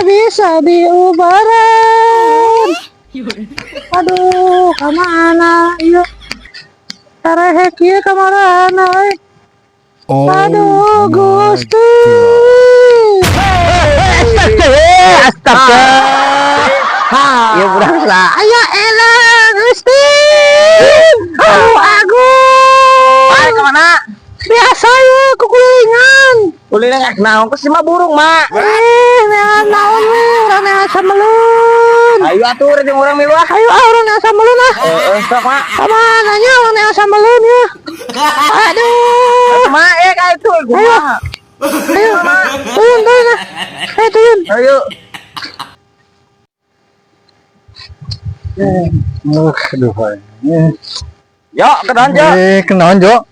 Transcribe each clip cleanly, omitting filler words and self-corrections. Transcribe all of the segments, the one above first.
Bisa diubaran. Aduh, kamana ieu? Tarehek ieu kamarana euy? Oh Aduh, my. Gusti. Astaga. Ya budak lah. Aya elah, Gusti. Aduh, Agung. Ay, kemana? Biasa ya, kukulingan. Kulilingan naon ke mah burung, Mak. Eh, neangan naon we, urang neangan samelun. Ayo atuh jeung urang milu ah. Ayo ah, urang neangan samelun ah. Heeh, sok, Mak. Kamana nya urang neangan samelun ya? Aduh. Mak, eh ka itu kumaha? Ayo, turun, turun ah. Ayo turun. Ayo. Aduh, Yo, kenaon, Jo? Eh, kenaon, Jo?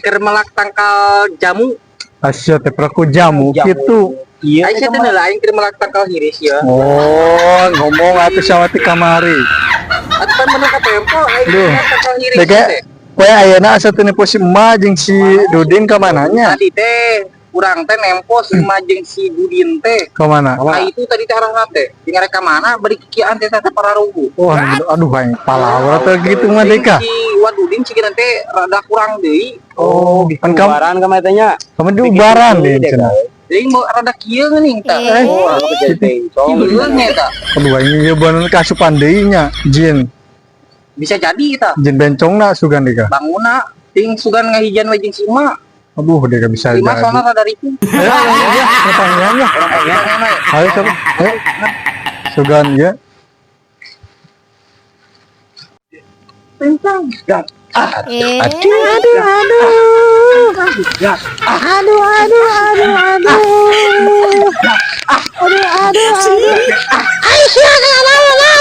Keur melak tangkal jamu. Asia teh praku jamu Jamu. gitu. Iya, aing teh lah aing keur melak tangkal hiris ya. Oh, ngomong atuh sawati kamari. Atuh pan menang ka tempo aing Duh. melak tangkal hiris Deke, teh. poe ayeuna asa teu nempo si emak jeung si Dudin ka mananya? Tadi teh urang teh nempo si Ma jeung si Dudin teh. Ka mana? Nah itu tadi teh arahna teh. Tinggal rek ka mana bari kikian teh teh pararugu. Wah, aduh aing palawar teh gitu mah deka. Si Wadudin sih teh rada kurang deui. Oh, kan kamu Ubaran ka nya. kamu di ubaran deh cenah. Jadi mau rada kieu geuning tah. Oh, aku jadi bencong. Kieu eta. Aduh aing ieu bener kasupan deui nya, jin. Bisa jadi eta. Jin bencongna sugan deka. Banguna ting sugan ngahijan we jeung si Ma. Aduh, deka bisa Si Ma jadi. soalna rada ripuh. Ayo, ayo, ayo, pertanyaannya. Ayo, sok. Ayo. Sugan ya. Aduh, aduh, aduh. Aduh, aduh, aduh, aduh. Aduh, aduh, aduh. Ayo, sia, naon, aduh.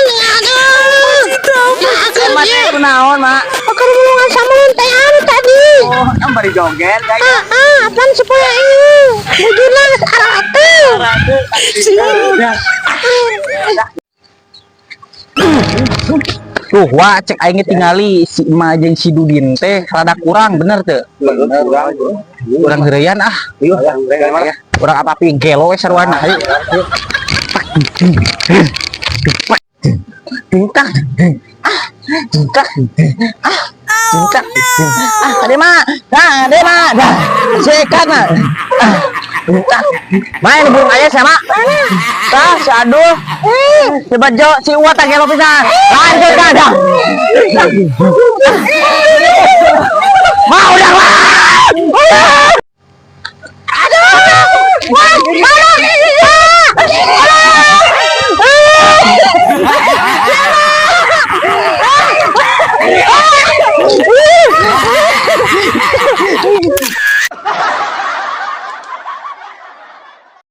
Mak teh kunaon, Mak? Akar bulungan samelun teh anu tadi. Oh, kan bari joget guys. Ah, ah, apaan supaya ini? Bujurna geus arate. Tuh, wah cek aing tingali si Ima jeung si Dudin teh rada kurang bener teu? Kurang heureyan ah. Urang apa pi gelo we sarwana ayo. Tingkah. Ah, tingkah. Ah, tingkah. Ah, ade mah. Nah, ade mah. Dah. Sekat mah. Ah, tingkah. Main burung aya sama. Tah, si aduh. Si Bejo, si Uwa tak gelo pisan. Lanjut ka dah. Mau udah lah. Wah, mana?